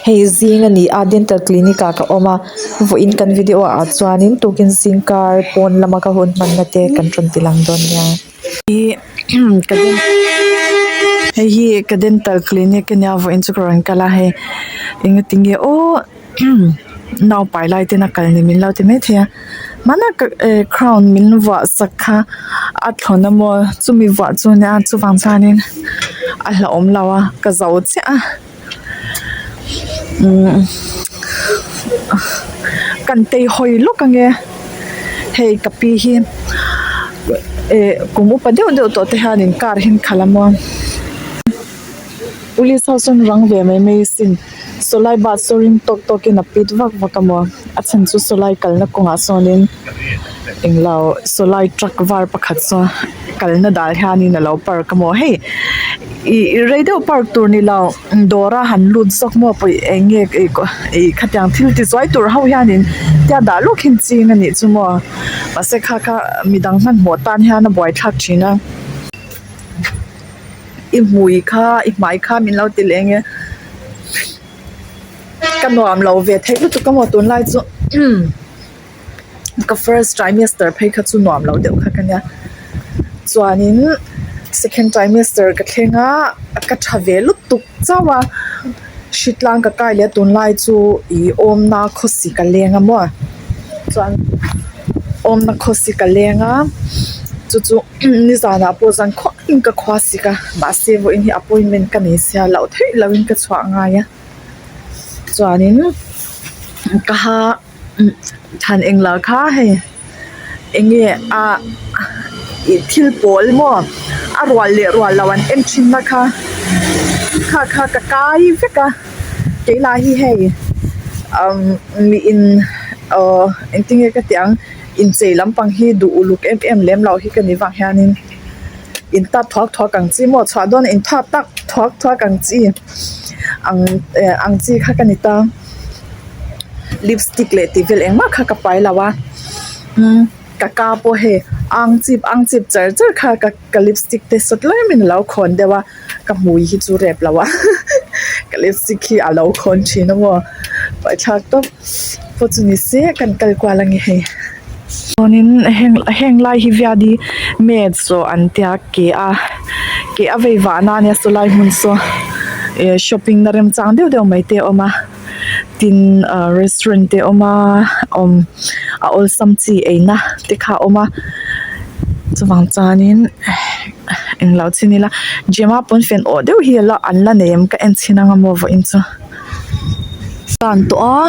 Hei zing a ni a dental clinic ah ka awm a vawiin kan video ah chuanin tukin zingkar pawn lama ka hun hmanna te kan rawn ti lang dawn nia. Ih ka hei hi ka dental clinic a nia vawiin chu ka rawn kal a hei engatinge aw nau pai lai ten a kal ni min lo ti maithei a hmana ka eh crown min vuah sak kha a thlawn a maw chumi vuah chu nia chuvang chuanin a hlauhawm lo a ka zo chiah a. Umm kan tei hawi lawk ang e hei ka pi hi eh kum upa deuh deuh tawh te hianin car hi an khalh a maw police ho sawn rang ve mai mai asin sawlai bus saw ring tawk tawk in a pit vak vak a maw a chhan chu sawlai kalna kawngah sawnin englo sawlai truck var pakhat saw kalna dal hianin alo park a maw hei. Ih rei deuh park tur ni lo dawr a han lut zawk maw pawih eng nge ih khatiang thil ti zuai tur ho hianin tia dah lawk hi an ching a nih chu maw mahse kha kha midang hmanhmawh tan hian a buaithlak thin a i hmui kha i hmai kha min lo ti leh ang e ka nuam lo ve theih lutuk a maw tunlai chu. Ka first trimester phei kha chu nuam lo deuh kha ka nia chuanin second trimester ka thleng a ka tha ve lutuk chauh a hritlang ka kai leh a tunlai chu ih awmna khawsik a leng a maw chuan awmna khawsik a leng a chu chu nizanah pawh zan khuain ka khuasik a mahse vawiin hi appointment ka nei sia loh theih lohin ka chhuah ngai a chuanin ka ha. Chhan eng lah kha hei eng nge a ih thil pawl maw a rual leh rual loh an en thin na kha kha kha ka kai vek a keilai hi hei umm miin aww engtin nge ka tih ang inchei lampang hi duh uluk em em lem loh hi ka nih vang hianin in tap thuak thuak ang chi maw chhuah dawn in thap tak thuak thuak ang chi ang eh ang chi kha ka ni ta. Lipstick leh tih vel engmah kha ka pai lo a umm ka ka pawh hei ang chip ang chip char char kha ka ka lipstick te sawt lai min lo khawn deuh a ka hmui hi chu rep lo a ka lipstick hi a lo khawn thin a maw paithlak tawp pawh chu ni se kan kal kual ange hei. Chuanin heng heng lai hi viadi mat saw an tia ke a ke a vei vah na ania saw lai hmun saw eh shopping na remchang deuh deuh mai te a awm a tin ah restaurant te a awm a awm a awlsam chi eina te kha a awm a chuvang chuanin englo chin ila gym a pawnfen awh deuh hi ala an la nei em ka en chhin anga maw vawiin chu. Tan tawh a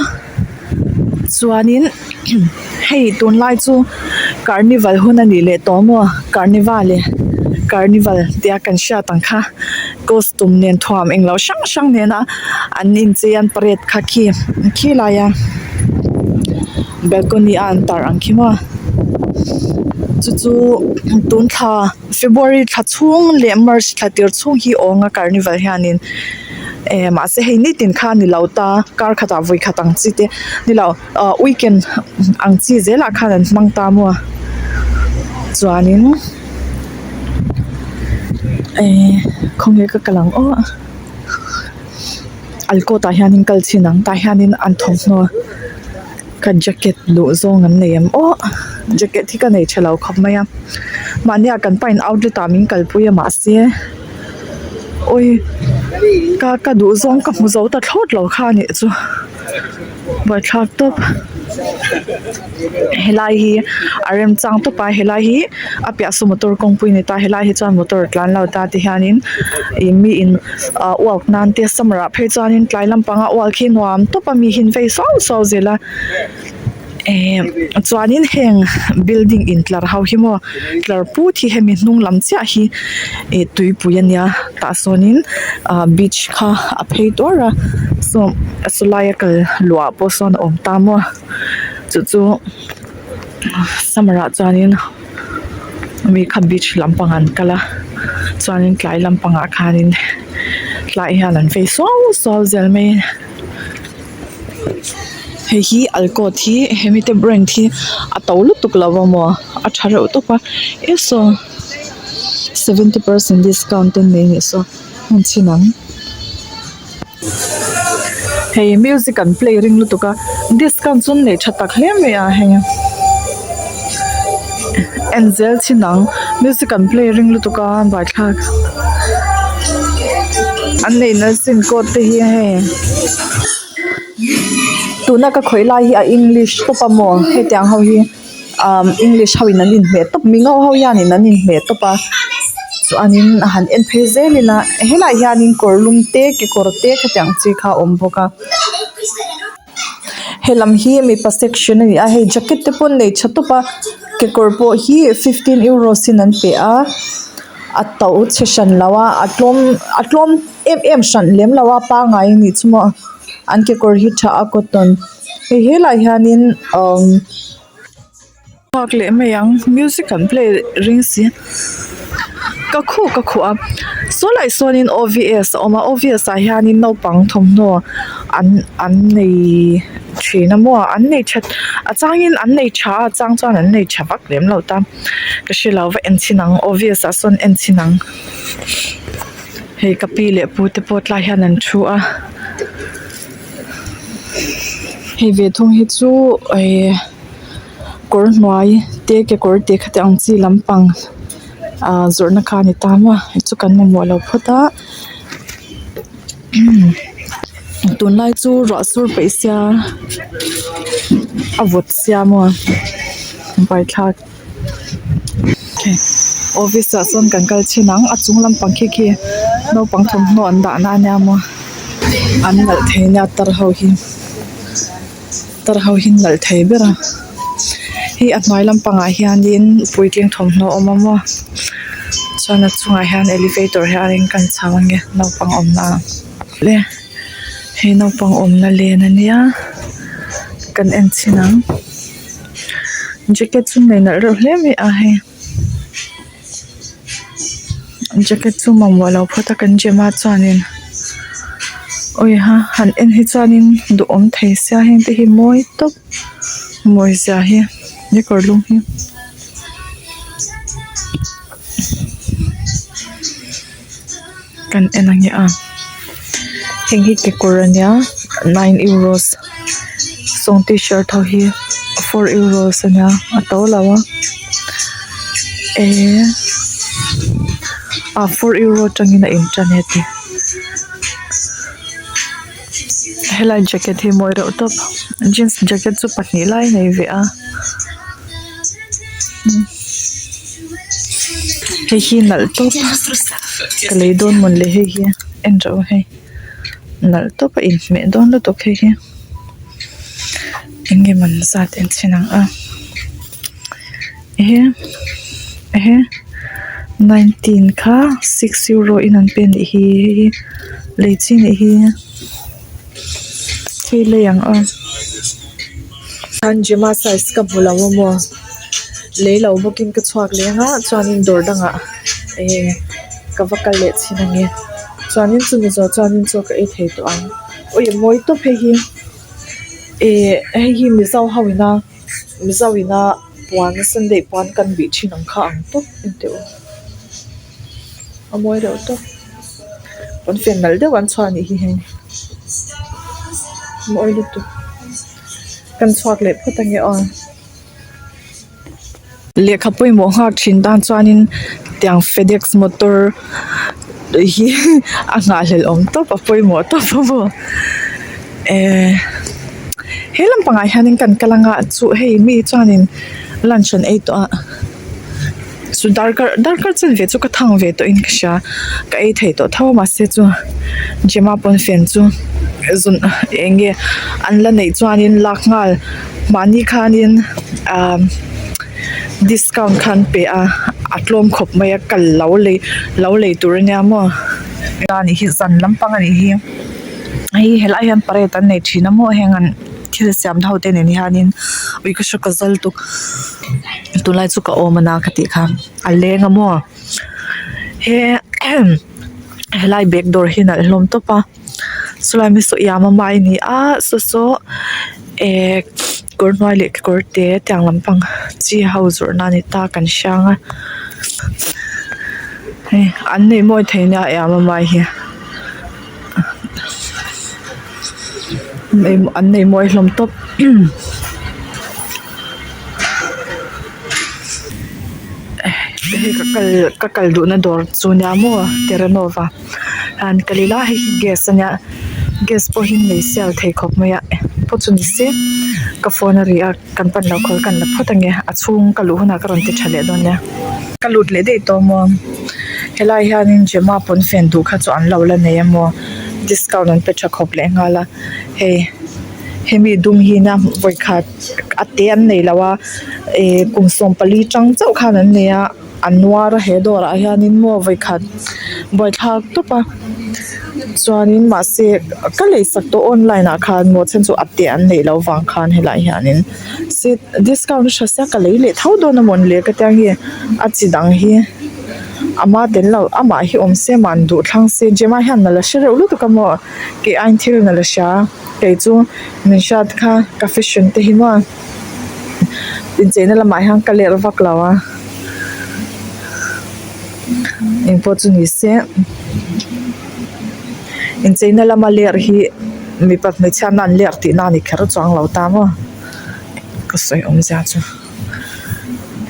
chuanin hei tunlai chu carnival hun a nih leh tawh maw carnival e carnival tia kan hriat ang kha costume nen thuam englo hrang hrang nena an inchei an parade kha khi khi laia balcony a an tar ang khi maw chu chu tun thla february thla chhung leh march thla tir chhung hi awng a carnival hianin. Eh mahse hei nitin kha a ni lo ta kar khatah vawi khat ang chi te ni lo ah weekend ang chi zelah khan an hmang ta maw chuanin eh khawnge ka kal ang aw alkawt ah hianin kal chhin ang tah hianin an thawmhnaw ka jacket duh zawng an nei em aw jacket hi ka nei tha lo khawp mai a mahnia kan pain outlet ah min kalpui a mahse. Awi ka ka duh zawng ka hmu zo ta thlawt lo kha anih chu buaithlak tawp helai hi a remchang tawp a helai hi a piah saw motor kawngpui a ni ta helai hi chuan motor a tlan lo ta ti hianin ih mi in ah walk nan te summer ah phei chuanin tlai lampanga walk hi nuam tawp a mi hi an vei suau suau zel a. Ehh chuanin heng building intlar ho hi maw tlar put hi hemi hnung lam chiah hi ih tuipui a nia tah sawnin ah beach kha a phei tuar a saw saw laia kal luah pawh sawn a awm ta maw chu chu summer ah chuanin mi kha beach lampang an kal a chuanin tlai lampangah khanin tlai hian an vei suau suau zel mai a. Hei hi alkawt hi hemi te brand hi a to lutuk lo a maw a tha reuh tawp a e saw seventy percent discount te an nei anih saw hmun chhin ang. Hei music an play ring lutuk a discount chu an nei tha tak hle mai a hei en zel chin ang music an play ring lutuk a buaithlak an nei nal sin coat te hi hei tuna ka khawih lai hi a english tawp a maw hetiang ho hi umm english ho in an inhmeh tawp mingo ho hianin an inhmeh tawp a chuanin a han en phei zel ila helaiah hianin kawr lum te kekawr te khatiang chi kha a awm bawk a helam hi mipa section a ni a hei jacket te pawh an nei tha tawp a kekawr pawh hi fifteen euros in an pe a a to chhe hran lo a a tlawm a tlawm em em hran lem lo a pangai a nih chu maw an kekawr hi tha a cotton hei helaiah hianin umm nghak leh mai ang music an play ring si ka khuh ka khuh a saw laiah sawnin O V S a awm a O V S ah hianin naupang thawmhnaw an an nei thin a maw an nei that a changin an nei tha a a chang chuan an nei tha vak lem lo ta ka hre lo va en chhin ang O V S ah sawn en chhin ang hei ka pi leh pu te pawh tlai hian an thu a. Hei ve thung hi chu ehh kawr hnuai te kekawr te khati ang chi lampang ahh zawrhna kha a ni ta maw hei chu kan mamawh lo phawt a tunlai chu ruah sur peih sia a vawt sia maw buaithlak. Office ah sawn kan kal chhin ang a chung lampang khi khi naupang thawmhnaw an dahna ania maw an nalh thei ania tar ho hi tar ho hi an nalh thei ber a hei a hnuai lampangah hianin puitling thawmhnaw a awm a maw chuan a chungah hian elevator hianin kan chho ange naupang awmna le hei naupang awmna len ania kan en chhin ang. Jacket chu nei nalh reuh hle mai a hei jacket chu mamawh lo phawt a kan gym a chuanin awi ha han en hi chuanin duhawm thei sia heng te hi mawi tawp mawi zia hi he kawr lum hi. Kan en ang e a heng hi kekawr ania nine euros sawng tshirt ho hi four euros ania a to lo a ehh ah four euro atangin a intan heti helai jacket hi mawi reuh tawp jeans jacket chu pahnih lai a nei ve a. Hei hi nalh tawp ka lei dawn mawn le hei hi en rawh u hei nalh tawp a inhmeh dawn lutuk hei hi eng nge man zat en chhin ang a ehe ehe nineteen kha six euro in an pe anih hi hei hi lei chi anih hi hei lei ang aw. Gym a size ka hmu lo a maw lei lo bawkin ka chhuak leng a chuanin dawr dangah eh ka va kal leh chhin ang e chuanin chumi zawh chuanin chaw ka ei thei tawh ang awi a mawi tawp hei hi eh hei hi mizo ho ina mizo ina puan sunday puan kan bih thin ang kha ang tawp enteh u a mawi reuh tawp pawnfen nalh deuh an chhuah anih hi hei mawi lutuk. Kan chhuak leh phawt ange aw. Lehkha pawimawh nghak thin tan chuanin tiang fedex motor hi a nghahhlelh awm tawp a pawimawh tawp a maw eh he lampangah hianin kan kal anga chu hei mi chuanin lunch an ei tawh a. Chu darkar darkar chanve chu ka thang ve tawhin ka hria ka ei thei tawh tho a mahse chu Gemma pawnfen chu zun eng nge an la neih chuanin lak nghal mahni khanin ah discount kha an pe a a tlawm khawp mai a kal lo lei lo lei tur ania maw anih hi zan lampang anih hi hei helai hian parade an nei thin a maw heng an thil siam ho te nen hianin ui ka hre ka zal tuk. Tunlai chu ka awm ana ka tih kha a leng a maw he helai bag dawr hi nalh hlawm tawp a chulai mi saw iam a mai ni a saw saw eh kawr hnuai leh kekawr te tiang lampang chi ho zawrh na ni ta kan hrang a hei an nei mawi thei nia iam a mai hi. An nei mawi hlawm tawp. Hei ka kal ka kal duhna dawr chu nia maw Terranova an kal ila hei hi gas a nia gas pawh hi nei sial thei khawp mai a pawh chu ni se ka phone a ri a kan pan lo khawl kan la phawt ange a chhung ka luh hunah ka rawn ti tha leh dawn nia. Ka lut leh daih tawh maw helai hianin Gemma pawnfen duh kha chu an lo la nei a maw discount an pe tha khawp leh nghal a hei hemi dum hi nia vawikhat a te an nei lo a eh kum 14 tang chauh khan an nei a a nuar a he dawrah hianin maw vawikhat buaithlak tawp a chuanin mahse ka lei sak tawh online ah khan maw chhan chu a te an neih loh vang khan helaiah hianin se discount a tha sia ka lei leh tho dawn a mawni le ka tia nge a chi dang hi ama tel lo amah hi awm se man duh thlang se Gemma hian nalh a hre reuh lutuk a maw kei aiin thil nalh a hria. Kei chu min hriat kha ka fashion te hi maw incheina lamah hian ka lerh vak lo a engpawh chu ni se incheina lama lerh hi mipa hmeichhia na an lerh tihna a ni kher chuang lo ta maw ka sawi awmzia chu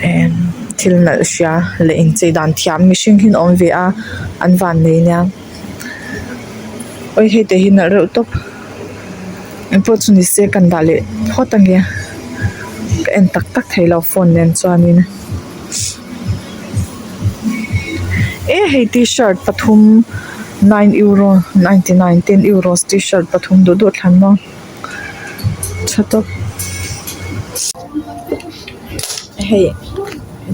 eh thil nalh hria leh inchei dan thiam mihring hi an awm ve a an vannei nia. Awi hei te hi nalh reuh tawp engpawh chu ni se kan dah leh phawt ange ka en tak tak thei lo phone nen chuanin e hei tshirt pathum nine euro 99 10 euros tshirt pathum duh duh thlan maw tha tawp hei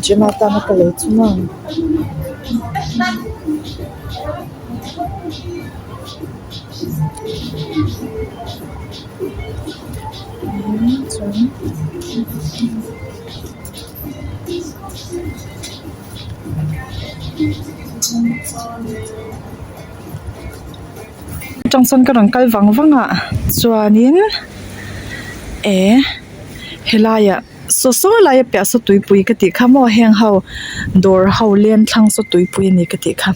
gym atana ka lei chu maw. Atang sawn ka rawn kal vang vang a chuanin eh helaiah saw saw laia piah saw tuipui ka tih kha maw heng ho dawr ho leng thlang saw tuipui a ni ka tih kha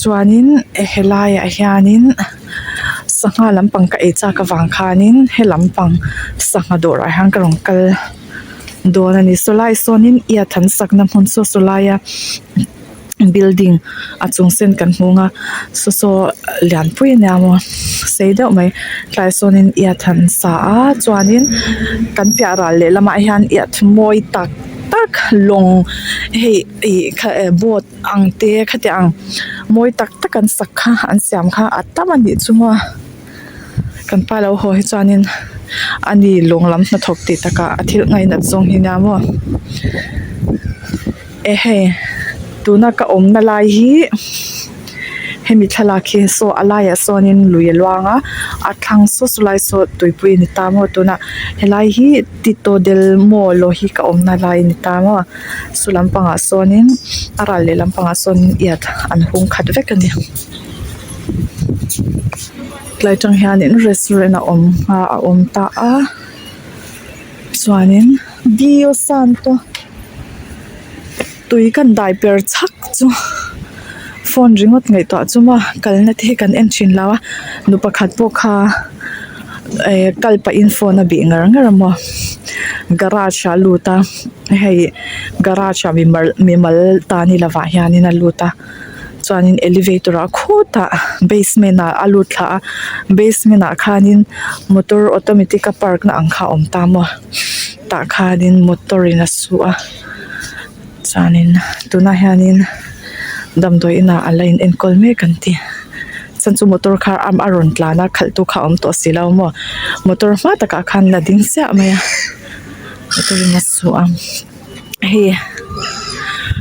chuanin helaiah hianin sangha lampang ka ei chak avang khanin he lampang sangha dawrah hian ka rawn kal dawn a ni saw lai sawnin iat an sakna hmun saw saw laia. Building a chung sen kan hmung a saw saw lianpui a nia maw sei deuh mai tlai sawnin iat han sa a chuanin kan piah ral lehlamah hian iat mawi tak tak lawng hei ih kha eh boat ang te khatiang ang mawi tak tak an sak kha an siam kha a tam a nih chu maw kan pa lo haw hi chuanin ani lawng lam hnathawk tih takah a thil ngainat zawng hi nia maw. E hei tuna ka awmna lai hi hemi thlalak hi saw a laiah sawnin lui a luang a a thlang saw saw lai saw tuipui a ni ta maw tuna helai hi Tito del Molo hi ka awmna lai a ni ta maw saw lampangah sawnin a ral leh lampangah sawnin iat an hung khat vek a ni tlai tang hianin restaurant a awm a a awm ta a chuanin Dio Santo. Tui kan dai per chhak chu phone ringawt ngaihtuah chu maw kalna te hi kan en thin lo a nu pakhat pawh kha eh kal pahin phone a bih ngar ngar a maw garage ah a lut a hei garage ah mimal mimal ta ni lovah hianin a lut a chuanin elevator ah khutah basement ah a lut thla a basement ah khanin motor automatic a park na ang kha a awm ta maw tah khanin motor in a su a. Chuanin tunah hianin damdawi inah a la in enkawl mek an ti chuan chu motor kha a rawn tlan a khalh tu kha a awm tawh si lo maw motor hma takah khan a ding chiah mai a motor in a su a hei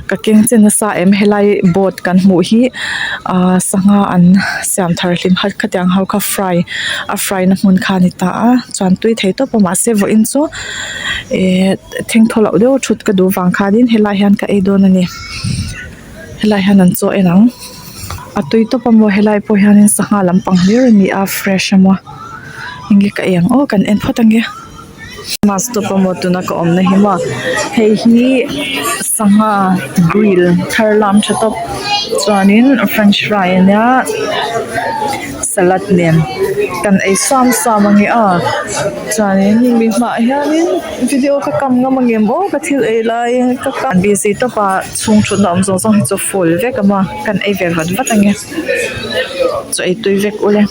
ka keng che nasa em helai boat kan hmuh hi ahh sangha an siam thar hlim khat khatiang ho kha fry a fry na hmun kha a ni ta a chuan tui thei tawp a mahse vawiin chu ehh. Thengthaw loh deuh a thut ka duh vang khanin helai hian ka ei dawn a ni helai hian an chaw en ang a tui tawp a maw helai pawh hianin sangha lampang hlir a ni a fresh a maw enge ka ei ang aw kan en phawt ange bus stop a maw tuna ka awmna hi maw hei hi sangha grill thar lam tha tawp chuanin french fry a nia. Salad nen kan ei suam suam ang e a chuanin mi hmaah hianin video ka kam ngam ang em aw ka thil ei laiin ka kam busy tawp a chhung thutna awm zawng zawng hi chu full vek a maw kan ei ve vat vat ang e chaw ei tui vek ule.